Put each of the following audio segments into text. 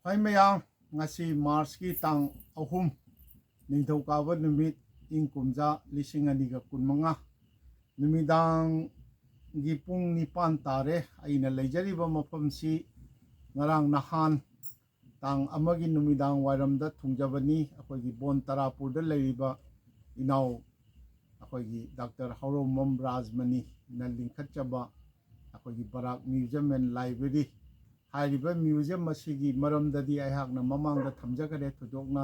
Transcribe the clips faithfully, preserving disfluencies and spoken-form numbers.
ꯑꯩ ꯃꯌꯥꯝ, ꯉꯁꯤ ꯃꯥꯔꯆꯀꯤ ꯇꯥꯡ ꯑꯍꯨꯝ, ꯅꯤꯡꯊꯧꯀꯥꯕ ꯅꯨꯃꯤꯠ, ꯏꯪ ꯀꯨꯝꯖꯥ ꯂꯤꯁꯤꯡ ꯑꯅꯤꯒ ꯀꯨꯟꯃꯉꯥ, ꯅꯨꯃꯤꯗꯥꯡꯒꯤ ꯄꯨꯡ ꯅꯤꯄꯥꯟ ꯇꯥꯔꯦ꯫ ꯑꯩꯅ ꯂꯩꯖꯔꯤꯕ ꯃꯐꯝꯁꯤ ꯉꯔꯥꯡ ꯅꯍꯥꯟ ꯇꯥꯡ ꯑꯃꯒꯤ ꯅꯨꯃꯤꯗꯥꯡ ꯋꯥꯏꯔꯝꯗ ꯊꯨꯡꯖꯕꯅꯤ꯫ ꯑꯩꯈꯣꯏꯒꯤ ꯕꯣꯟ ꯇꯔꯥꯄꯨꯔꯗ ꯂꯩꯔꯤꯕ ꯏꯅꯥꯎ ꯑꯩꯈꯣꯏꯒꯤ ꯗꯥꯛꯇꯔ ꯍꯧꯔꯣꯝꯕꯝ ꯔꯥꯖꯃꯅꯤꯅ ꯂꯤꯡꯈꯠꯆꯕ ꯑꯩꯈꯣꯏꯒꯤ ꯕꯔꯥꯛ Museum and Library ꯍꯥꯏꯔꯤꯕ museum ꯑꯁꯤꯒꯤ ꯃꯔꯝꯗꯗꯤ ꯑꯩꯍꯥꯛꯅ ꯃꯃꯥꯡꯗ ꯊꯝꯖꯈ꯭ꯔꯦ, ꯊꯣꯏꯗꯣꯛꯅ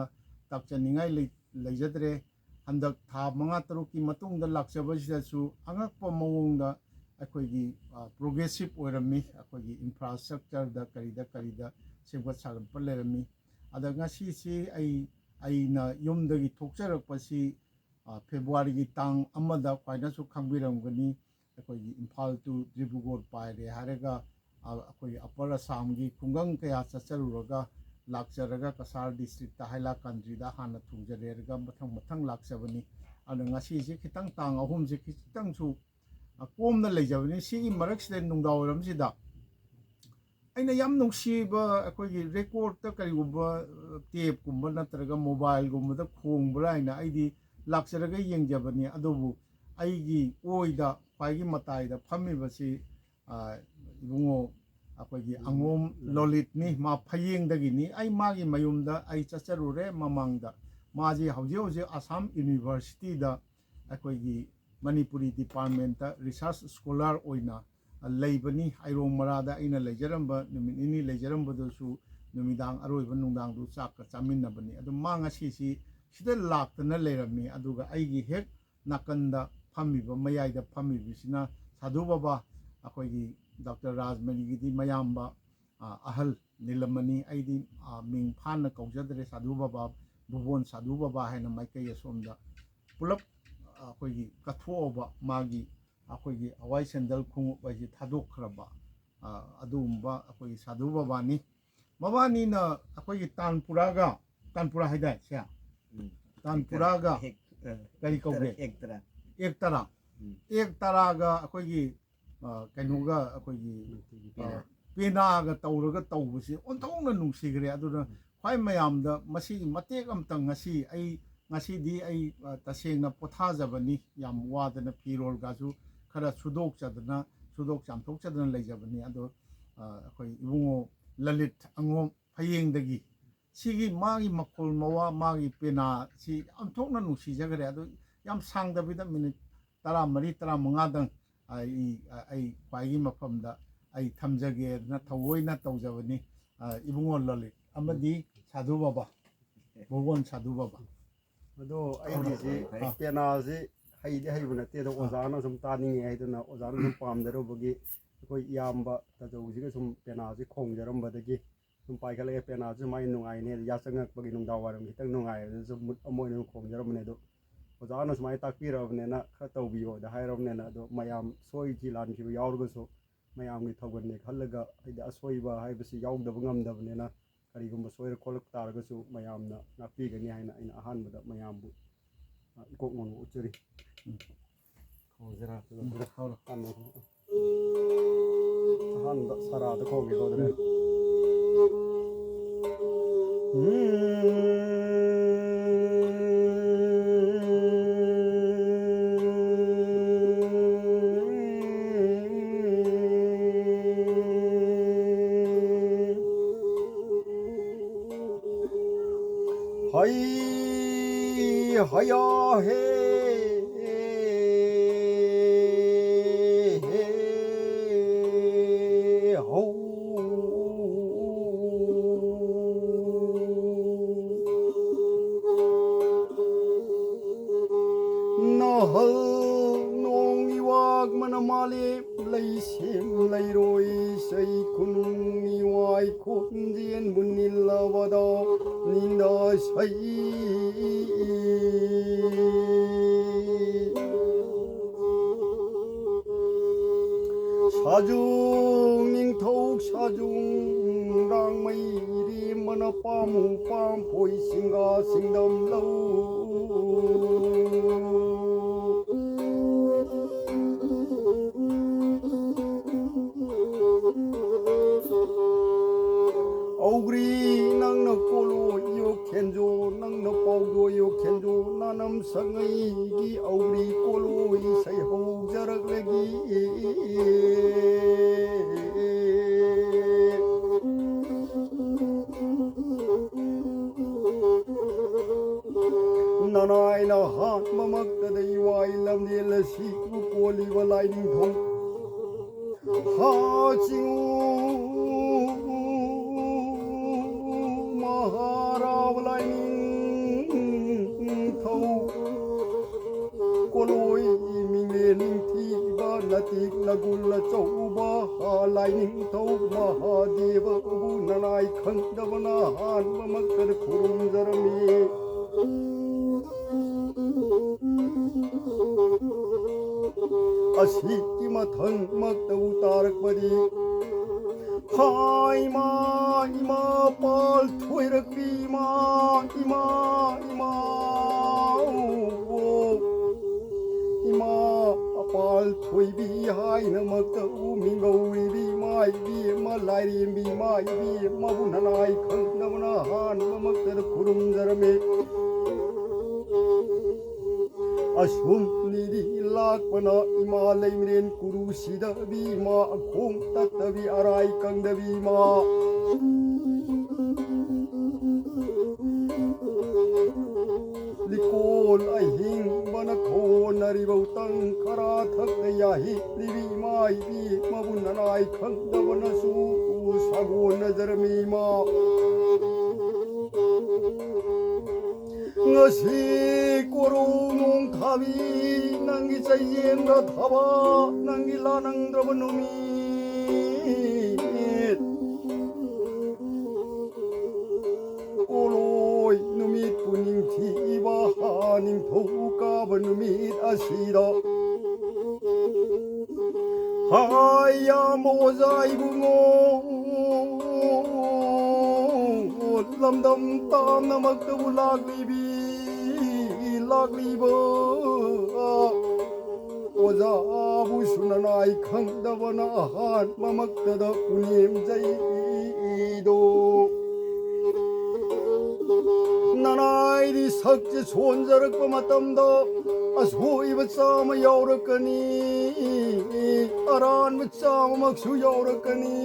ꯇꯥꯛꯆꯅꯤꯡꯉꯥꯏ ꯂꯩ-, ꯂꯩꯖꯗ꯭ꯔꯦ꯫ ꯍꯟꯗꯛ ꯊꯥ ꯃꯉꯥ ꯇꯔꯨꯛꯀꯤ ꯃꯇꯨꯡꯗ ꯂꯥꯛꯆꯕꯁꯤꯗꯁꯨ ꯑꯉꯛꯄ ꯃꯑꯣꯡꯗ ꯑꯩꯈꯣꯏꯒꯤ, ꯑ, progressive ꯑꯣꯏꯔꯝꯃꯤ꯫ ꯑꯩꯈꯣꯏꯒꯤ infrastructureꯗ ꯀꯔꯤꯗ ꯀꯔꯤꯗ ꯁꯦꯝꯒꯠ ꯁꯥꯒꯠꯄ ꯂꯩꯔꯝꯃꯤ꯫ ꯑꯗ ꯉꯁꯤꯁꯤ ꯑꯩ, ꯑꯩꯅ ꯌꯨꯝꯗꯒꯤ ꯊꯣꯛꯆꯔꯛꯄꯁꯤ, ꯑ, ꯐꯦꯕ꯭ꯔꯨꯋꯥꯔꯤꯒꯤ ꯇꯥꯡ ꯑꯃꯗ ꯈ꯭ꯋꯥꯏꯅꯁꯨ ꯈꯪꯕꯤꯔꯝꯒꯅꯤ꯫ ꯑꯩꯈꯣꯏꯒꯤ ꯏꯝꯐꯥꯜ to ꯗꯤꯕ꯭ꯔꯨꯒꯔ ꯄꯥꯏꯔꯦ ꯍꯥꯏꯔꯒ, ꯑ, ꯑꯩꯈꯣꯏ ꯑꯞꯄꯔ ꯑꯁꯥꯝꯒꯤ ꯈꯨꯡꯒꯪ ꯀꯌꯥ ꯆꯠꯆꯔꯨꯔꯒ ꯂꯥꯛꯆꯔꯒ ꯀꯁꯥꯔ districtꯇ ꯍꯥꯏꯂꯥꯀꯥꯟꯗ꯭ꯔꯤꯗ ꯍꯥꯟꯅ ꯊꯨꯡꯖꯔꯦꯔꯒ ꯃꯊꯪ ꯃꯊꯪ ꯂꯥꯛꯆꯕꯅꯤ꯫ ꯑꯗꯨꯅ ꯉꯁꯤꯁꯤ ꯈꯤꯇꯪ ꯇꯥꯡ ꯑꯍꯨꯝꯁꯤ ꯈꯤꯇꯪꯁꯨ, ꯑ, ꯀꯣꯝꯅ ꯂꯩꯖꯕꯅꯤ꯫ ꯁꯤꯒꯤ ꯃꯔꯛꯁꯤꯗ ꯅꯨꯡꯗꯥꯡ ꯋꯥꯏꯔꯝꯁꯤꯗ ꯑꯩꯅ ꯌꯥꯝ ꯅꯨꯡꯁꯤꯕ ꯑꯩꯈꯣꯏꯒꯤ recordꯇ ꯀꯔꯤꯒꯨꯝꯕ, ꯑ, tapeꯀꯨꯝꯕ ꯅꯠꯇ꯭ꯔꯒ mobileꯒꯨꯝꯕꯗ ꯈꯣꯡꯕ꯭ꯔꯥ ꯍꯥꯏꯅ ꯑꯩꯗꯤ ꯂꯥꯛꯆꯔꯒ ꯌꯦꯡꯖꯕꯅꯤ꯫ ꯑꯗꯨꯕꯨ ꯑꯩꯒꯤ ꯑꯣꯏꯗ ꯈ꯭ꯋꯥꯏꯒꯤ ꯃꯇꯥꯏꯗ ꯐꯝꯃꯤꯕꯁꯤ, ꯑ, ꯏꯕꯨꯡꯉꯣ ꯑꯩꯈꯣꯏꯒꯤ ꯑꯉꯣꯝ ꯂꯣꯂꯤꯠꯅꯤ, ꯃꯥ ꯐꯌꯦꯡꯗꯒꯤꯅꯤ꯫ ꯑꯩ ꯃꯥꯒꯤ ꯃꯌꯨꯝꯗ ꯑꯩ ꯆꯠꯆꯔꯨꯔꯦ ꯃꯃꯥꯡꯗ꯫ ꯃꯥꯁꯤ ꯍꯧꯖꯤꯛ ꯍꯧꯖꯤꯛ ꯑꯁꯥꯝ Universityꯗ ꯑꯩꯈꯣꯏꯒꯤ ꯃꯅꯤꯄꯨꯔꯤ departmentꯇ research scholar ꯑꯣꯏꯅ ꯂꯩꯕꯅꯤ꯫ ꯑꯩꯔꯣꯡ ꯃꯔꯥꯗ ꯑꯩꯅ ꯂꯩꯖꯔꯝꯕ, ꯅꯨꯃꯤꯠ ꯅꯤꯅꯤ ꯂꯩꯖꯔꯝꯕꯗꯨꯁꯨ ꯅꯨꯃꯤꯗꯥꯡ ꯑꯔꯣꯏꯕ ꯅꯨꯡꯗꯥꯡꯗꯨ ꯆꯥꯛꯀ ꯆꯥꯃꯤꯟꯅꯕꯅꯤ꯫ ꯑꯗꯨ ꯃꯥ ꯉꯁꯤꯁꯤ ꯁꯤꯗ ꯂꯥꯛꯇꯅ ꯂꯩꯔꯝꯃꯤ꯫ ꯑꯗꯨꯒ ꯑꯩꯒꯤ ꯍꯦꯛ ꯅꯥꯀꯟꯗ ꯐꯝꯃꯤꯕ, ꯃꯌꯥꯏꯗ ꯐꯝꯃꯤꯕꯁꯤꯅ ꯁꯥꯙꯨ ꯕꯕꯥ, ꯑꯩꯈꯣꯏꯒꯤ ꯗꯥꯛꯇꯔ ꯔꯥꯖꯃꯅꯤꯒꯤꯗꯤ ꯃꯌꯥꯝꯕ, ꯑ, ꯑꯍꯜ ꯅꯤꯂꯃꯅꯤ꯫ ꯑꯩꯗꯤ, ꯑ, ꯃꯤꯡ ꯐꯥꯅ ꯀꯧꯖꯗ꯭ꯔꯦ, ꯁꯥꯙꯨ ꯕꯕꯥ, ꯚꯨꯕꯣꯟ ꯁꯥꯙꯨ ꯕꯕꯥ ꯍꯥꯏꯅ ꯃꯥꯏꯀꯩ ꯑꯁꯣꯝꯗ ꯄꯨꯂꯞ, ꯑ, ꯑꯩꯈꯣꯏꯒꯤ ꯀꯠꯊꯣꯛꯑꯕ ꯃꯥꯒꯤ ꯑꯩꯈꯣꯏꯒꯤ ꯍꯋꯥꯏ ꯁꯦꯟꯗꯜ ꯈꯣꯡꯎꯞ ꯍꯥꯏꯁꯦ ꯊꯥꯗꯣꯛꯈ꯭ꯔꯕ, ꯑ, ꯑꯗꯨꯒꯨꯝꯕ ꯑꯩꯈꯣꯏꯒꯤ ꯁꯥꯙꯨ ꯕꯕꯥꯅꯤ꯫ ꯃꯕꯥꯅꯤꯅ ꯑꯩꯈꯣꯏꯒꯤ ꯇꯥꯟꯄꯨꯔꯥꯒ, ꯇꯥꯟꯄꯨꯔꯥ ꯍꯥꯏꯗꯥꯏ ꯁꯦ? ꯇꯥꯟꯄꯨꯔꯥꯒ ꯀꯔꯤ ꯀꯧꯒꯦ? ꯑꯦꯛ ꯇꯔꯥ꯫ ꯎꯝ꯫ ꯑꯦꯛ ꯇꯔꯥꯒ ꯑꯩꯈꯣꯏꯒꯤ, ꯑ, ꯀꯩꯅꯣꯒ ꯑꯩꯈꯣꯏꯒꯤ, ꯑ, ꯄꯦꯅꯥꯒ ꯇꯧꯔꯒ ꯇꯧꯕꯁꯤ ꯑꯣꯟꯊꯣꯛꯅ ꯅꯨꯡꯁꯤꯈ꯭ꯔꯦ꯫ ꯑꯗꯨꯅ ꯈ꯭ꯋꯥꯏ ꯃꯌꯥꯝꯗ ꯃꯁꯤꯒꯤ ꯃꯇꯦꯛ ꯑꯃꯇꯪ ꯉꯁꯤ ꯑꯩ, ꯉꯁꯤꯗꯤ ꯑꯩ, ꯑ, ꯇꯁꯦꯡꯅ ꯄꯣꯊꯥꯖꯕꯅꯤ, ꯌꯥꯝ ꯋꯥꯗꯅ ꯐꯤꯔꯣꯜꯒꯁꯨ ꯈꯔ ꯁꯨꯗꯣꯛꯆꯗꯅ, ꯁꯨꯗꯣꯛ ꯆꯥꯝꯊꯣꯛꯆꯗꯅ ꯂꯩꯖꯕꯅꯤ꯫ ꯑꯗꯣ, ꯑ, ꯑꯩꯈꯣꯏ ꯏꯕꯨꯡꯉꯣ ꯂꯂꯤꯠ ꯑꯉꯣꯝ ꯐꯌꯦꯡꯗꯒꯤ ꯁꯤꯒꯤ ꯃꯥꯒꯤ ꯃꯈꯣꯜ ꯃꯋꯥ, ꯃꯥꯒꯤ ꯄꯦꯅꯥꯁꯤ ꯌꯥꯝ ꯊꯣꯛꯅ ꯅꯨꯡꯁꯤꯖꯈ꯭ꯔꯦ꯫ ꯑꯗꯨ ꯌꯥꯝ ꯁꯥꯡꯗꯕꯤꯗ ꯃꯤꯅꯤꯠ ꯇꯔꯥꯃꯔꯤ, ꯇꯔꯥꯃꯉꯥꯗꯪ ꯑꯩ, ꯑꯩ ꯈ꯭ꯋꯥꯏꯒꯤ ꯃꯐꯝꯗ ꯑꯩ ꯊꯝꯖꯒꯦꯅ ꯊꯑꯣꯏꯅ ꯇꯧꯖꯕꯅꯤ꯫ ꯑ, ꯏꯕꯨꯡꯉꯣ ꯂꯂꯤꯠ ꯑꯃꯗꯤ ꯁꯥꯙꯨ ꯕꯕꯥ, ꯚꯨꯕꯣꯟ ꯁꯥꯙꯨ ꯕꯕꯥ꯫ ꯑꯗꯣ ꯑꯩꯒꯤꯁꯤ ꯄꯦꯅꯥꯁꯤ ꯍꯩꯗꯤ ꯍꯩꯕ ꯅꯠꯇꯦ, ꯑꯗꯣ ꯑꯣꯖꯥꯅ ꯁꯨꯝ ꯇꯥꯅꯤꯡꯉꯦ ꯍꯥꯏꯗꯨꯅ ꯑꯣꯖꯥꯅ ꯁꯨꯝ ꯄꯥꯝꯖꯔꯨꯕꯒꯤ ꯑꯩꯈꯣꯏ ꯏꯌꯥꯝꯕ ꯇꯥꯆꯧꯁꯤꯒ ꯁꯨꯝ ꯄꯦꯅꯥꯁꯤ ꯈꯣꯡꯖꯔꯝꯕꯗꯒꯤ ꯁꯨꯝ ꯄꯥꯏꯈꯠꯂꯛꯑꯦ꯫ ꯄꯦꯅꯥꯁꯤ ꯁꯨꯃꯥꯏꯅ ꯅꯨꯡꯉꯥꯏꯅꯦ, ꯌꯥꯆꯪꯉꯛꯄꯒꯤ ꯅꯨꯡꯗꯥꯡ ꯋꯥꯏꯔꯝ ꯈꯤꯇꯪ ꯅꯨꯡꯉꯥꯏꯕꯗꯨꯁꯨ ꯃꯨꯠ ꯑꯃ ꯑꯣꯏꯅ ꯈꯣꯡꯖꯔꯝꯕꯅꯦ꯫ ꯑꯗꯣ ꯑꯣꯖꯥꯅ ꯁꯨꯃꯥꯏꯅ ꯇꯥꯛꯄꯤꯔꯕꯅꯤꯅ ꯈꯔ ꯇꯧꯕꯤꯌꯣꯗ ꯍꯥꯏꯔꯕꯅꯤꯅ, ꯑꯗꯣ ꯃꯌꯥꯝ ꯁꯣꯏꯈꯤ ꯂꯥꯟꯈꯤꯕ ꯌꯥꯎꯔꯒꯁꯨ ꯃꯌꯥꯝꯒꯤ ꯊꯧꯒꯜꯅꯦ ꯈꯜꯂꯒ, ꯍꯥꯏꯗꯤ ꯑꯁꯣꯏꯕ ꯍꯥꯏꯕꯁꯤ ꯌꯥꯎꯗꯕ ꯉꯝꯗꯕꯅꯤꯅ, ꯀꯔꯤꯒꯨꯝꯕ ꯁꯣꯏꯔ ꯈꯣꯠꯂꯛ ꯇꯥꯔꯒꯁꯨ ꯃꯌꯥꯝꯅ ꯉꯥꯛꯄꯤꯒꯅꯤ ꯍꯥꯏꯅ ꯑꯩꯅ ꯑꯍꯥꯟꯕꯗ ꯃꯌꯥꯝꯕꯨ, ꯑ, ꯏꯀꯣꯛ ꯅꯣꯟꯕ ꯎꯠꯆꯔꯤ꯫ ꯈꯣꯡꯖꯔꯥ꯫ ꯍꯧꯔꯣ꯫ ꯑꯍꯥꯟꯕ ꯁꯔꯥꯗ ꯈꯣꯡꯒꯦꯀꯣ ꯑꯗꯨꯗꯤ꯫ ꯍꯩ ꯍꯌꯥ ꯍꯦ ꯍꯦ ꯍꯧ꯫ ꯅꯍꯜ ꯅꯣꯡ ꯏꯋꯥꯛ ꯃꯅ ꯃꯥꯂꯦ ꯂꯩꯁꯦꯝ ꯂꯩꯔꯣꯏ ꯆꯩ ꯈꯨꯅꯨꯡ ꯏꯋꯥꯏ ꯈꯣꯟꯖꯦꯟꯕꯨ ꯅꯤꯜꯂꯕꯗ ꯅꯤꯟꯗ ꯁꯩ꯫ ꯁꯥꯖꯨꯡ ꯅꯤꯡꯊꯧ ꯁꯥꯖꯨꯡ ꯔꯥꯡꯃꯩ ꯏꯔꯦꯝꯕꯅ ꯄꯥꯝꯃꯨ ꯄꯥꯝꯄꯣꯏ ꯁꯤꯡꯒꯥ ꯁꯤꯡꯗꯝ ꯂꯧ꯫ ꯑꯧꯒ꯭ꯔꯤ ꯅꯪꯅ ꯀꯣꯂꯣ ꯏꯌꯣ ꯈꯦꯟꯖꯣ, ꯅꯪꯅ ꯄꯥꯎꯗꯣ ꯏꯌꯣ ꯈꯦꯟꯖꯣ, ꯅꯥꯅꯝ ꯁꯛꯉꯩꯒꯤ ꯑꯧꯒ꯭ꯔꯤ ꯀꯣꯂꯣ ꯏꯁꯩ ꯍꯧꯖꯔꯛꯂꯒꯤ꯫ ꯅꯅꯥꯏꯅ ꯍꯥꯟꯕꯃꯛꯇꯗ ꯏꯋꯥꯏ ꯂꯝꯖꯦꯜ ꯑꯁꯤꯕꯨ ꯀꯣꯜꯂꯤꯕ ꯂꯥꯏꯅꯤꯡꯊꯧ ꯍꯥ ꯆꯤꯡꯉꯨ ꯃꯍꯥꯔꯥꯕ ꯂꯥꯏꯅꯤꯡꯊꯧ ꯀꯣꯂꯣꯏ ꯃꯤꯡꯂꯦꯟ ꯅꯤꯡꯊꯤꯕ ꯅꯇꯤꯛ ꯅꯒꯨꯜ ꯑꯆꯧꯕ ꯍꯥ ꯂꯥꯏꯅꯤꯡꯊꯧ ꯃꯍꯥꯗꯦꯕꯕꯨ ꯅꯅꯥꯏ ꯈꯪꯗꯕꯅ ꯍꯥꯟꯕꯃꯛꯇꯗ ꯈꯨꯔꯨꯝꯖꯔꯝꯃꯤ꯫ ꯑꯁꯤꯒꯤ ꯃꯊꯪꯃꯛꯇꯕꯨ ꯇꯥꯔꯛꯄꯗꯤ ꯍꯥ ꯏꯃꯥ, ꯏꯃꯥ ꯄꯥꯜ ꯊꯣꯏꯔꯛꯄꯤ ꯏꯃꯥ, ꯏꯃꯥ, ꯏꯃꯥ, ꯑꯣ, ꯏꯃꯥ ꯄꯥꯜ ꯊꯣꯏꯕꯤ ꯍꯥꯏꯅꯃꯛꯇ ꯎ ꯃꯤꯡꯒꯧꯔꯤꯕꯤ ꯏꯃꯥ ꯏꯕꯦꯝꯃ ꯂꯥꯏꯔꯦꯝꯕꯤ ꯏꯃꯥ ꯏꯕꯦꯝꯃꯕꯨ ꯅꯅꯥꯏ ꯈꯪꯗꯕꯅ ꯍꯥꯟꯕꯃꯛꯇꯗ ꯈꯨꯔꯨꯝꯖꯔꯝꯃꯤ꯫ ꯑꯁꯨꯝ ꯅꯤꯗꯤ ꯂꯥꯛꯄꯅ ꯏꯃꯥ ꯂꯩꯃꯔꯦꯟ ꯀꯨꯔꯨ ꯁꯤꯗꯕꯤ ꯏꯃꯥ ꯑꯈꯣꯡ ꯇꯠꯇꯕꯤ ꯑꯔꯥꯏ ꯀꯪꯗꯕꯤ ꯏꯃꯥ ꯂꯤꯀꯣꯟ ꯑꯍꯤꯡꯕꯅ ꯈꯣꯟꯅꯔꯤꯕ ꯎꯇꯪ ꯈꯔ ꯊꯛꯇ ꯌꯥꯍꯤꯛꯂꯤꯕꯤ ꯏꯃꯥ ꯏꯕꯦꯝꯃꯕꯨ ꯅꯅꯥꯏ ꯈꯪꯗꯕꯅꯁꯨ ꯁꯥꯒꯣꯟꯅꯖꯔꯝꯃꯤ ꯏꯃꯥ꯫ ꯉꯁꯤ ꯀꯣꯔꯧ ꯅꯣꯡ ꯊꯥꯕꯤ ꯅꯪꯒꯤ ꯆꯩꯖꯦꯡꯗ ꯊꯕ ꯅꯪꯒꯤ ꯂꯥꯅꯪꯗ꯭ꯔꯕ ꯅꯨꯃꯤꯠ ꯀꯣꯂꯣꯏ ꯅꯨꯃꯤꯠꯄꯨ ꯅꯤꯡꯊꯤꯕ ꯍꯥ ꯅꯤꯡꯊꯧ ꯀꯥꯕ ꯅꯨꯃꯤꯠ ꯑꯁꯤꯗ ꯍꯥꯏ ꯌꯥꯝꯕ ꯑꯣꯖꯥ ꯏꯕꯨꯡꯉꯣ, ꯂꯝꯗꯝ ꯇꯥꯝꯅꯃꯛꯇꯕꯨ ꯂꯥꯛꯂꯤꯕꯤ, ꯂꯥꯛꯂꯤꯕ ꯑꯣꯖꯥꯕꯨꯁꯨ ꯅꯅꯥꯏ ꯈꯪꯗꯕꯅ ꯑꯍꯥꯟꯕꯃꯛꯇꯗ ꯄꯨꯅꯦꯝ ꯆꯩ ꯁꯣꯟꯖꯔꯛꯄ ꯃꯇꯝꯗ ꯑꯁꯣꯏꯕ ꯆꯥꯝꯃ ꯌꯥꯎꯔꯛꯀꯅꯤ, ꯑꯔꯥꯟꯕ ꯆꯥꯝꯃꯃꯛꯁꯨ ꯌꯥꯎꯔꯛꯀꯅꯤ꯫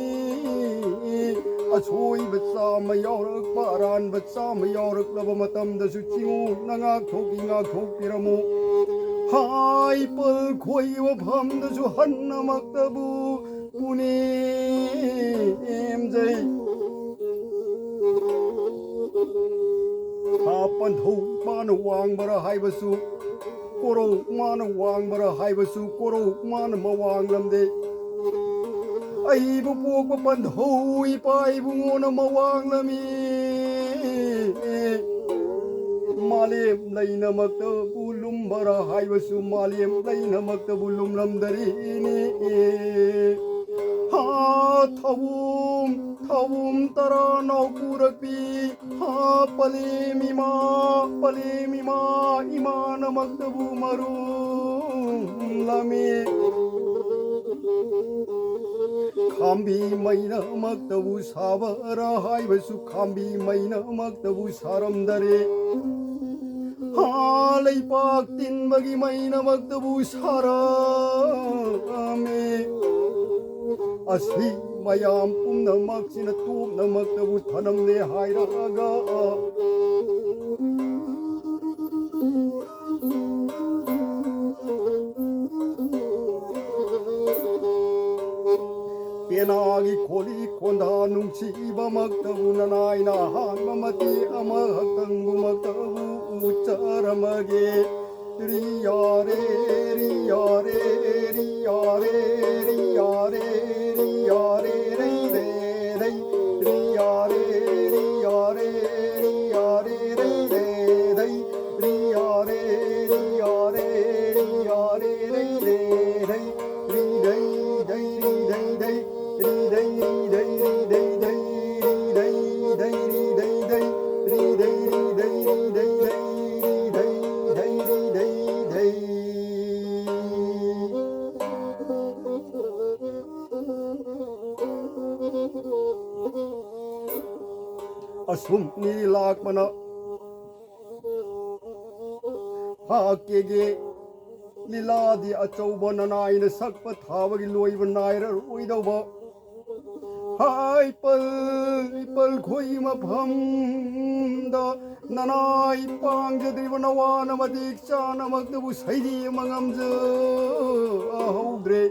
ꯑꯁꯣꯏꯕ ꯆꯥꯝꯃ ꯌꯥꯎꯔꯛꯄ, ꯑꯔꯥꯟꯕ ꯆꯥꯝꯃ ꯌꯥꯎꯔꯛꯂꯕ ꯃꯇꯝꯗꯁꯨ ꯆꯤꯡꯉꯨ, ꯅꯉꯥꯛꯊꯣꯛꯀꯤ ꯉꯥꯛꯊꯣꯛꯄꯤꯔꯝꯃꯨ꯫ ꯍꯥꯏ ꯄꯜ ꯈꯣꯏꯕ ꯃꯐꯝꯗꯁꯨ ꯍꯟꯅꯃꯛꯇꯕꯨ ꯄꯨꯅꯦꯝꯖꯩ꯫ ꯍꯥ ꯄꯟꯊꯧ ꯏꯄꯥꯅ ꯋꯥꯡꯕꯔꯥ ꯍꯥꯏꯕꯁꯨ, ꯀꯣꯔꯧ ꯏꯃꯥꯅ ꯋꯥꯡꯕꯔꯥ ꯍꯥꯏꯕꯁꯨ, ꯀꯣꯔꯧ ꯏꯃꯥꯅ ꯃꯋꯥꯡꯂꯝꯗꯦ꯫ ꯑꯩꯕꯨ ꯄꯣꯛꯄ ꯄꯟꯊꯧ ꯏꯄꯥ ꯏꯕꯨꯡꯉꯣꯅ ꯃꯋꯥꯡꯂꯝꯃꯤ꯫ ꯃꯥꯂꯦꯝ ꯂꯩꯅꯃꯛꯇꯕꯨ ꯂꯨꯝꯕꯔꯥ ꯍꯥꯏꯕꯁꯨ, ꯃꯥꯂꯦꯝ ꯂꯩꯅꯃꯛꯇꯕꯨ ꯂꯨꯝꯂꯝꯗꯔꯤꯅꯤ꯫ ꯍꯥ ꯊꯧꯕꯨꯝ, ꯊꯧꯕꯨꯝ ꯇꯔꯥ ꯅꯥꯎꯄꯨꯔꯛꯄꯤ, ꯍꯥ ꯄꯂꯦꯝ ꯏꯃꯥ, ꯄꯂꯦꯝ ꯏꯃꯥ, ꯏꯃꯥꯅꯃꯛꯇꯕꯨ ꯃꯔꯨꯝꯂꯝꯃꯤ꯫ ꯈꯥꯝꯕꯤ ꯃꯩꯅꯃꯛꯇꯕꯨ ꯁꯥꯕꯔꯥ ꯍꯥꯏꯕꯁꯨ, ꯈꯥꯝꯕꯤ ꯃꯩꯅꯃꯛꯇꯕꯨ ꯁꯥꯔꯝꯗꯔꯦ꯫ ꯍꯥ ꯂꯩꯄꯥꯛ ꯇꯤꯟꯕꯒꯤ ꯃꯩꯅꯃꯛꯇꯕꯨ ꯁꯥꯔꯝꯃꯦ꯫ ꯑꯁꯤ ꯃꯌꯥꯝ ꯄꯨꯝꯅꯃꯛꯁꯤꯅ ꯇꯣꯞꯅꯃꯛꯇꯕꯨ ꯊꯅꯝꯂꯦ ꯍꯥꯏꯔꯛꯑꯒ, ꯄꯦꯅꯥꯒꯤ ꯈꯣꯂꯤ ꯈꯣꯟꯗꯥ ꯅꯨꯡꯁꯤꯕꯃꯛꯇꯕꯨ ꯅꯅꯥꯏꯅ ꯑꯍꯥꯟꯕ ꯃꯇꯦꯛ ꯑꯃꯈꯛꯇꯪꯕꯨꯃꯛꯇꯕꯨ ꯎꯠꯆꯔꯝꯃꯒꯦ꯫ ꯔꯤꯌꯥꯔꯦ, ꯔꯤꯌꯥꯔꯦ, ꯔꯤꯌꯥꯔꯦ, ꯔꯤꯌꯥꯔꯦ, ꯔꯤꯌꯥꯔꯦ, ꯔꯩ ꯔꯦ ꯔꯩ꯫ ꯔꯤꯌꯥꯔꯦ, ꯔꯤꯌꯥꯔꯦ, ꯔꯤꯌꯥꯔꯦ, ꯔꯩ ꯔꯦ ꯔꯩ꯫ ꯔꯤꯌꯥꯔꯦ, ꯔꯤꯌꯥꯔꯦ, ꯔꯤꯌꯥꯔꯦ, ꯔꯩ ꯔꯦ ꯔꯩ꯫ ꯔꯤ ꯔꯩ ꯔꯩ ꯔꯤ ꯔꯩ ꯔꯩ꯫ ꯔꯤ ꯔꯩ ꯔꯤ ꯔꯩ ꯔꯤ ꯔꯩ ꯔꯩ꯫ ꯔꯤ ꯔꯩ ꯔꯤ ꯔꯩ ꯔꯤ ꯔꯩ ꯔꯩ꯫ ꯔꯤ ꯔꯩ ꯔꯤ ꯔꯩ ꯔꯤ ꯔꯩ ꯔꯩ꯫ ꯔꯤ ꯔꯩ ꯔꯤ ꯔꯩ ꯔꯤ ꯔꯩ ꯔꯩ꯫ ꯑꯁꯨꯝꯅꯤ ꯂꯥꯛꯄꯅ ꯍꯥ ꯀꯦꯒꯦ ꯂꯤꯂꯥꯗꯤ ꯑꯆꯧꯕ ꯅꯅꯥꯏꯅ ꯁꯛꯄ ꯊꯥꯕꯒꯤ ꯂꯣꯏꯕ ꯅꯥꯏꯔꯔꯣꯏꯗꯧꯕ꯫ ꯍꯥꯏ ꯄꯜ ꯏꯄꯜ ꯈꯣꯏ ꯃꯐꯝꯗ ꯅꯅꯥꯏ ꯄꯥꯡꯖꯗ꯭ꯔꯤꯕ ꯅꯋꯥꯅ ꯃꯇꯤꯛ ꯆꯥꯅꯃꯛꯇꯕꯨ ꯁꯩꯔꯤ ꯑꯃ ꯉꯝꯖꯍꯧꯗ꯭ꯔꯦ꯫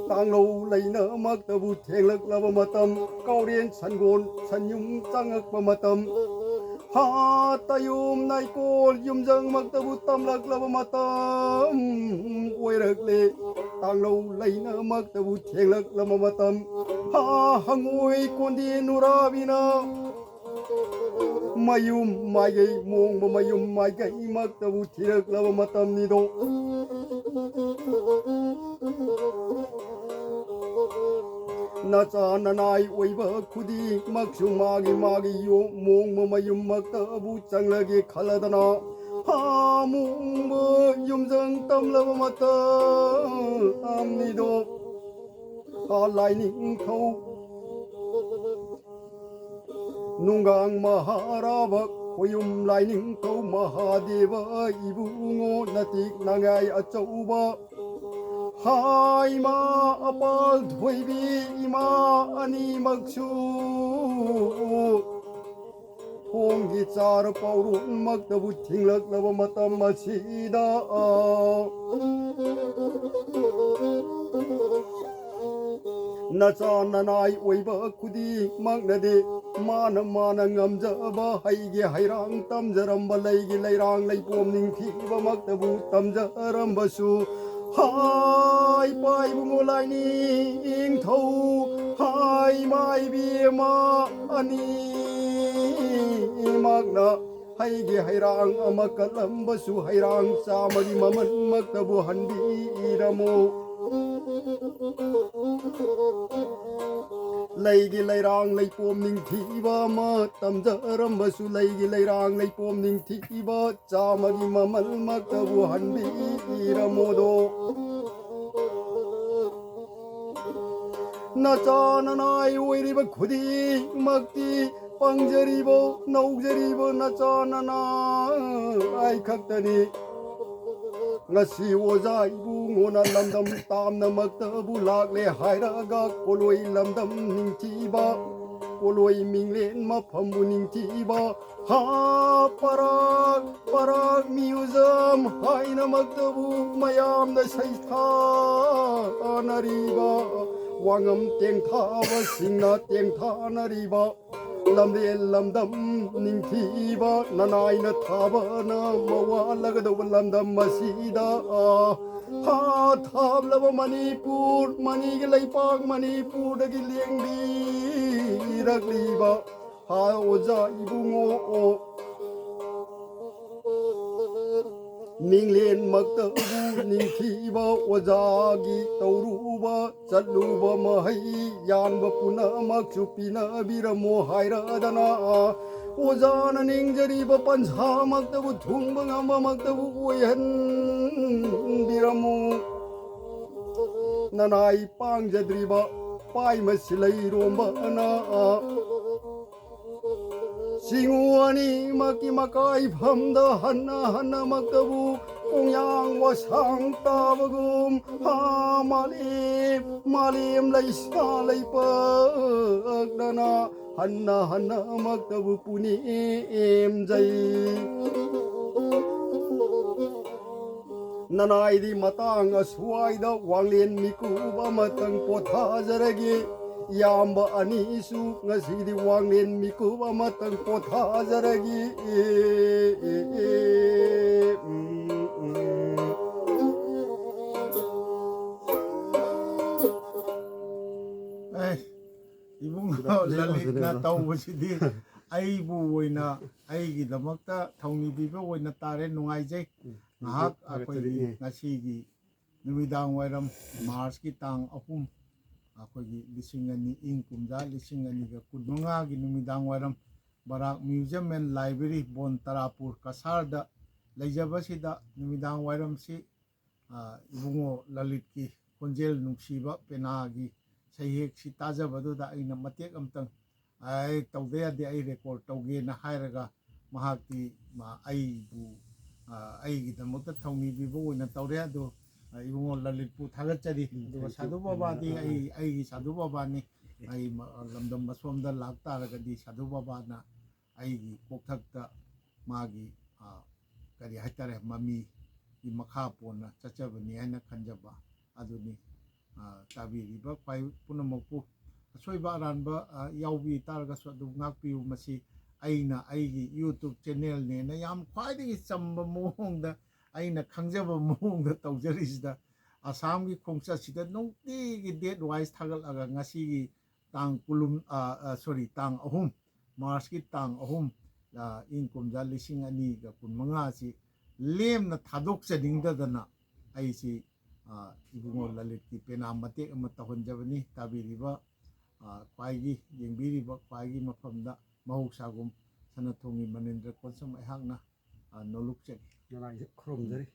ꯇꯥꯡꯂꯧ ꯂꯩꯅꯃꯛꯇꯕꯨ ꯊꯦꯡꯂꯛꯂꯕ ꯃꯇꯝ, ꯀꯥꯎꯔꯦꯟ ꯁꯟꯒꯣꯟ ꯁꯟꯌꯨꯝ ꯆꯪꯉꯛꯄ ꯃꯇꯝ, ꯍꯥ ꯇꯌꯣꯝ ꯅꯥꯏꯀꯣꯜ ꯌꯨꯝꯖꯪꯃꯛꯇꯕꯨ ꯇꯝꯂꯛꯂꯕ ꯃꯇꯝ ꯑꯣꯏꯔꯛꯂꯦ꯫ ꯇꯥꯡꯂꯧ ꯂꯩꯅꯃꯛꯇꯕꯨ ꯊꯦꯡꯂꯛꯂꯕ ꯃꯇꯝ, ꯍꯥ ꯍꯪꯉꯣꯏ ꯀꯣꯟꯗꯦ ꯅꯨꯔꯥꯕꯤꯅ ꯃꯌꯨꯝ ꯃꯥꯏꯀꯩ ꯃꯣꯡꯕ ꯃꯌꯨꯝ ꯃꯥꯏꯀꯩꯃꯛꯇꯕꯨ ꯊꯤꯔꯛꯂꯕ ꯃꯇꯝꯅꯤꯗꯣ꯫ ꯅꯆꯥ ꯅꯅꯥꯏ ꯑꯣꯏꯕ ꯈꯨꯗꯤꯡꯃꯛꯁꯨ ꯃꯥꯒꯤ ꯃꯥꯒꯤ ꯌꯣ-, ꯃꯣꯡꯕ ꯃꯌꯨꯝꯃꯛꯇꯕꯨ ꯆꯪꯂꯒꯦ ꯈꯜꯂꯗꯅ ꯍꯥ ꯃꯣꯡꯕ ꯌꯨꯝꯖꯪ ꯇꯝꯂꯕ ꯃꯇꯝꯅꯤꯗꯣ꯫ ꯍꯥ ꯂꯥꯏꯅꯤꯡꯊꯧ ꯅꯨꯡꯒꯥꯡ ꯃꯍꯥꯔꯥꯕ ꯈꯣꯌꯨꯝ ꯂꯥꯏꯅꯤꯡꯊꯧ ꯃꯍꯥꯗꯦꯕ ꯏꯕꯨꯡꯉꯣ ꯅꯇꯤꯛ ꯅꯉꯥꯏ ꯑꯆꯧꯕ ꯍꯥꯏꯃ ꯑꯄꯥꯜ ꯊꯣꯏꯕꯤ ꯏꯃꯥ ꯑꯅꯤꯃꯛꯁꯨ ꯈꯣꯡꯒꯤ ꯆꯥꯔ ꯄꯥꯎꯔꯣꯟꯃꯛꯇꯕꯨ ꯊꯤꯡꯂꯛꯂꯕ ꯃꯇꯝ ꯑꯁꯤꯗ ꯅꯆꯥ ꯅꯅꯥꯏ ꯑꯣꯏꯕ ꯈꯨꯗꯤꯡꯃꯛꯅꯗꯤ ꯃꯥꯅ ꯃꯥꯅ ꯉꯝꯖꯕ ꯍꯩꯒꯤ ꯍꯩꯔꯥꯡ ꯇꯝꯖꯔꯝꯕ ꯂꯩꯒꯤ ꯂꯩꯔꯥꯡ ꯂꯩꯄꯣꯝ ꯅꯤꯡꯊꯤꯕꯃꯛꯇꯕꯨ ꯇꯝꯖꯔꯝꯕꯁꯨ ꯍꯥꯏ ꯄꯥꯏꯕꯨꯡꯉꯣ ꯂꯥꯏꯅꯤꯡꯊꯧ ꯍꯥꯏ ꯃꯥꯏꯕꯤ ꯑꯃ ꯑꯅꯤꯃꯛꯅ ꯍꯩꯒꯤ ꯍꯩꯔꯥꯡ ꯑꯃ ꯀꯠꯂꯝꯕꯁꯨ ꯍꯩꯔꯥꯡ ꯆꯥꯝꯃꯒꯤ ꯃꯃꯜꯃꯛꯇꯕꯨ ꯍꯟꯕꯤꯔꯝꯃꯨ꯫ ꯂꯩꯒꯤ ꯂꯩꯔꯥꯡ ꯂꯩꯄꯣꯝ ꯅꯤꯡꯊꯤꯕ ꯑꯃ ꯇꯝꯖꯔꯝꯕꯁꯨ ꯂꯩꯒꯤ ꯂꯩꯔꯥꯡ ꯂꯩꯄꯣꯝ ꯅꯤꯡꯊꯤꯕ ꯆꯥꯝꯃꯒꯤ ꯃꯃꯜꯃꯛꯇꯕꯨ ꯍꯟꯕꯤꯔꯝꯃꯣꯗꯣ꯫ ꯅꯆꯥ ꯅꯅꯥꯏ ꯑꯣꯏꯔꯤꯕ ꯈꯨꯗꯤꯡꯃꯛꯇꯤ ꯄꯪꯖꯔꯤꯕ, ꯅꯧꯖꯔꯤꯕ ꯅꯆꯥ ꯅꯅꯥꯏ ꯈꯛꯇꯅꯤ꯫ ꯉꯁꯤ ꯑꯣꯖꯥ ꯏꯕꯨꯡꯉꯣꯅ ꯂꯝꯗꯝ ꯇꯥꯝꯅꯃꯛꯇꯕꯨ ꯂꯥꯛꯂꯦ ꯍꯥꯏꯔꯒ ꯀꯣꯂꯣꯏ ꯂꯝꯗꯝ ꯅꯤꯡꯊꯤꯕ, ꯀꯣꯂꯣꯏ ꯃꯤꯡꯂꯦꯟ ꯃꯐꯝꯕꯨ ꯅꯤꯡꯊꯤꯕ, ꯍꯥ, ꯄꯔꯥꯛ, ꯄꯔꯥꯛ ꯃ꯭ꯌꯨꯖꯝ ꯍꯥꯏꯅꯃꯛꯇꯕꯨ ꯃꯌꯥꯝꯅ ꯁꯩꯊꯥꯅꯔꯤꯕ, ꯋꯥꯉꯝ ꯇꯦꯡꯊꯥꯕꯁꯤꯡꯅ ꯇꯦꯡꯊꯥꯅꯔꯤꯕ, ꯂꯝꯂꯦꯟ ꯂꯝꯗꯝ ꯅꯤꯡꯊꯤꯕ ꯅꯅꯥꯏꯅ ꯊꯥꯕꯅ ꯃꯋꯥꯜꯂꯒꯗꯧꯕ ꯂꯝꯗꯝ ꯑꯁꯤꯗ, ꯑꯥ, ꯍꯥ, ꯊꯥꯞꯂꯕ ꯃꯅꯤꯄꯨꯔ, ꯃꯅꯤꯒꯤ ꯂꯩꯄꯥꯛ ꯃꯅꯤꯄꯨꯔꯗꯒꯤ ꯂꯦꯡꯕꯤꯔꯛꯂꯤꯕ, ꯍꯥ, ꯑꯣꯖꯥ ꯏꯕꯨꯡꯉꯣ, ꯃꯤꯡꯂꯦꯟꯃꯛꯇꯕꯨ ꯅꯤꯡꯊꯤꯕ ꯑꯣꯖꯥꯒꯤ ꯇꯧꯔꯨꯕ ꯆꯠꯂꯨꯕ ꯃꯍꯩ ꯌꯥꯟꯕ ꯄꯨꯝꯅꯃꯛꯁꯨ ꯄꯤꯅꯕꯤꯔꯝꯃꯣ ꯍꯥꯏꯔꯗꯅ, ꯑꯣꯖꯥꯅ ꯅꯤꯡꯖꯔꯤꯕ ꯄꯟꯊꯥꯃꯛꯇꯕꯨ ꯊꯨꯡꯕ ꯉꯝꯕꯃꯛꯇꯕꯨ ꯑꯣꯏꯍꯟꯕꯤꯔꯝꯃꯨ꯫ ꯅꯅꯥꯏ ꯄꯥꯡꯖꯗ꯭ꯔꯤꯕ ꯄꯥꯏꯃ ꯁꯤꯂꯩꯔꯣꯝꯕꯅ ꯁꯤꯡꯉꯨ ꯑꯅꯤꯃꯛꯀꯤ ꯃꯀꯥꯏꯐꯝꯗ ꯍꯟꯅ ꯍꯟꯅꯃꯛꯇꯕꯨ ꯈꯣꯡꯌꯥꯡ ꯋꯥꯁꯥꯡ ꯇꯥꯕꯒꯨꯝ, ꯍꯥ, ꯃꯥꯂꯦꯝ, ꯃꯥꯂꯦꯝ ꯂꯩꯁꯥ ꯂꯩꯄꯥꯛꯅꯅ ꯍꯟꯅ ꯍꯟꯅꯃꯛꯇꯕꯨ ꯄꯨꯅꯦꯝꯖꯩ꯫ ꯅꯅꯥꯏꯗꯤ ꯃꯇꯥꯡ ꯑꯁ꯭ꯋꯥꯏꯗ ꯋꯥꯡꯂꯦꯟ ꯃꯤꯀꯨꯞ ꯑꯃꯇꯪ ꯄꯣꯊꯥꯖꯔꯒꯦ꯫ ꯏꯌꯥꯝꯕ ꯑꯅꯤꯁꯨ ꯉꯁꯤꯗꯤ ꯋꯥꯡꯂꯦꯟ ꯃꯤꯀꯨꯞ ꯑꯃꯇꯪ ꯄꯣꯊꯥꯖꯔꯒꯦ꯫ ꯎꯝ, ꯎꯝ꯫ ꯑꯦ, ꯏꯕꯨꯡꯉꯣ ꯂꯂꯤꯠꯅ ꯇꯧꯕꯁꯤꯗꯤ ꯑꯩꯕꯨ ꯑꯣꯏꯅ, ꯑꯩꯒꯤꯗꯃꯛꯇ ꯊꯧꯅꯤꯕꯤꯕ ꯑꯣꯏꯅ ꯇꯥꯔꯦ꯫ ꯅꯨꯡꯉꯥꯏꯖꯩ꯫ ꯎꯝ, ꯉꯥꯏꯍꯥꯛ ꯊꯥꯒꯠꯆꯔꯤ꯫ ꯑꯩꯈꯣꯏꯒꯤ ꯉꯁꯤꯒꯤ ꯅꯨꯃꯤꯗꯥꯡ ꯋꯥꯏꯔꯝ, ꯃꯥꯔꯆꯀꯤ ꯇꯥꯡ ꯑꯍꯨꯝ, ꯑꯩꯈꯣꯏꯒꯤ ꯂꯤꯁꯤꯡ ꯑꯅꯤ, ꯏꯪ ꯀꯨꯝꯖꯥ ꯂꯤꯁꯤꯡ ꯑꯅꯤꯒ ꯀꯨꯟꯃꯉꯥꯒꯤ ꯅꯨꯃꯤꯗꯥꯡ ꯋꯥꯏꯔꯝ, ꯕꯔꯥꯛ ꯃ꯭ꯌꯨꯖꯤꯌꯝ ꯑꯦꯟ ꯂꯥꯏꯕ꯭ꯔꯦꯔꯤ, ꯕꯣꯟ ꯇꯔꯥꯄꯨꯔ ꯀꯁꯥꯔꯗ ꯂꯩꯖꯕꯁꯤꯗ ꯅꯨꯃꯤꯗꯥꯡ ꯋꯥꯏꯔꯝꯁꯤ, ꯑ, ꯏꯕꯨꯡꯉꯣ ꯂꯂꯤꯠꯀꯤ ꯈꯣꯟꯖꯦꯜ ꯅꯨꯡꯁꯤꯕ ꯄꯦꯅꯥꯒꯤ ꯁꯩꯍꯦꯛꯁꯤ ꯇꯥꯖꯕꯗꯨꯗ ꯑꯩꯅ ꯃꯇꯦꯛ ꯑꯃꯇꯪ ꯑꯩ ꯇꯧꯗ ꯌꯥꯗꯦ, ꯑꯩ ꯔꯦꯀꯣꯔꯗ ꯇꯧꯒꯦꯅ ꯍꯥꯏꯔꯒ ꯃꯍꯥꯛꯇꯤ ꯃꯥ ꯑꯩꯕꯨ ꯑ, ꯑꯩꯒꯤꯗꯃꯛꯇ ꯊꯧꯅꯤꯕꯤꯕ ꯑꯣꯏꯅ ꯇꯧꯔꯦ꯫ ꯑꯗꯨ ꯑ, ꯏꯕꯨꯡꯉꯣ ꯂꯂꯤꯠꯄꯨ ꯊꯥꯒꯠꯆꯔꯤ꯫ ꯑꯗꯨꯒ ꯁꯥꯙꯨ ꯕꯕꯥꯗꯤ ꯑꯩ ꯑꯩꯒꯤ ꯁꯥꯙꯨ ꯕꯕꯥꯅꯤ꯫ ꯑꯩ ꯃ- ꯂꯝꯗꯝ ꯑꯁꯣꯝꯗ ꯂꯥꯛ ꯇꯥꯔꯒꯗꯤ ꯁꯥꯙꯨ ꯕꯕꯥꯅ ꯑꯩꯒꯤ ꯀꯣꯛꯊꯛꯇ ꯃꯥꯒꯤ ꯑ, ꯀꯔꯤ ꯍꯥꯏꯇꯥꯔꯦ, ꯃꯃꯤꯒꯤ ꯃꯈꯥ ꯄꯣꯟꯅ ꯆꯠꯆꯕꯅꯤ ꯍꯥꯏꯅ ꯈꯟꯖꯕ ꯑꯗꯨꯅꯤ꯫ ꯑ, ꯇꯥꯕꯤꯔꯤꯕ ꯈ꯭ꯋꯥꯏ ꯄꯨꯝꯅꯃꯛꯄꯨ ꯑꯁꯣꯏꯕ ꯑꯔꯥꯟꯕ ꯑ, ꯌꯥꯎꯕꯤ ꯇꯥꯔꯒꯁꯨ ꯑꯗꯨꯝ ꯉꯥꯛꯄꯤꯌꯨ꯫ ꯃꯁꯤ ꯑꯩꯅ ꯑꯩꯒꯤ YouTube ꯆꯦꯅꯦꯜꯅꯦꯅ ꯌꯥꯝ ꯈ꯭ꯋꯥꯏꯗꯒꯤ ꯆꯝꯕ ꯃꯑꯣꯡꯗ, ꯑꯩꯅ ꯈꯪꯖꯕ ꯃꯑꯣꯡꯗ ꯇꯧꯖꯔꯤꯁꯤꯗ, ꯑꯁꯥꯝꯒꯤ ꯈꯣꯡꯆꯠꯁꯤꯗ ꯅꯨꯡꯇꯤꯒꯤ ꯗꯦꯠ ꯋꯥꯏꯁ ꯊꯥꯒꯠꯂꯒ ꯉꯁꯤꯒꯤ ꯇꯥꯡ ꯀꯨꯟ, ꯑ, ꯑ, ꯁꯣꯔꯤ, ꯇꯥꯡ ꯑꯍꯨꯝ, ꯃꯥꯔꯆꯀꯤ ꯇꯥꯡ ꯑꯍꯨꯝ, ꯑ, ꯏꯪ ꯀꯨꯝꯖꯥ ꯂꯤꯁꯤꯡ ꯑꯅꯤꯒ ꯀꯨꯟꯃꯉꯥꯁꯤ ꯂꯦꯝꯅ ꯊꯥꯗꯣꯛꯆꯅꯤꯡꯗꯗꯅ ꯑꯩꯁꯤ ꯑ, ꯏꯕꯨꯡꯉꯣ ꯂꯂꯤꯠꯀꯤ ꯄꯦꯅꯥ ꯃꯇꯦꯛ ꯑꯃ ꯇꯧꯍꯟꯖꯕꯅꯤ꯫ ꯇꯥꯕꯤꯔꯤꯕ ꯑ, ꯈ꯭ꯋꯥꯏꯒꯤ ꯌꯦꯡꯕꯤꯔꯤꯕ ꯈ꯭ꯋꯥꯏꯒꯤ ꯃꯐꯝꯗ ꯃꯍꯧꯁꯥꯒꯨꯝ ꯁꯅꯥꯊꯣꯡꯒꯤ ꯃꯅꯤꯟꯗ꯭ꯔ ꯀꯣꯟꯁꯝ ꯑꯩꯍꯥꯛꯅ ꯑ, ꯅꯣꯂꯨꯛꯆꯔꯤ꯫ ꯅꯅꯥꯏꯁꯦ ꯈꯨꯔꯨꯝꯖꯔꯤ꯫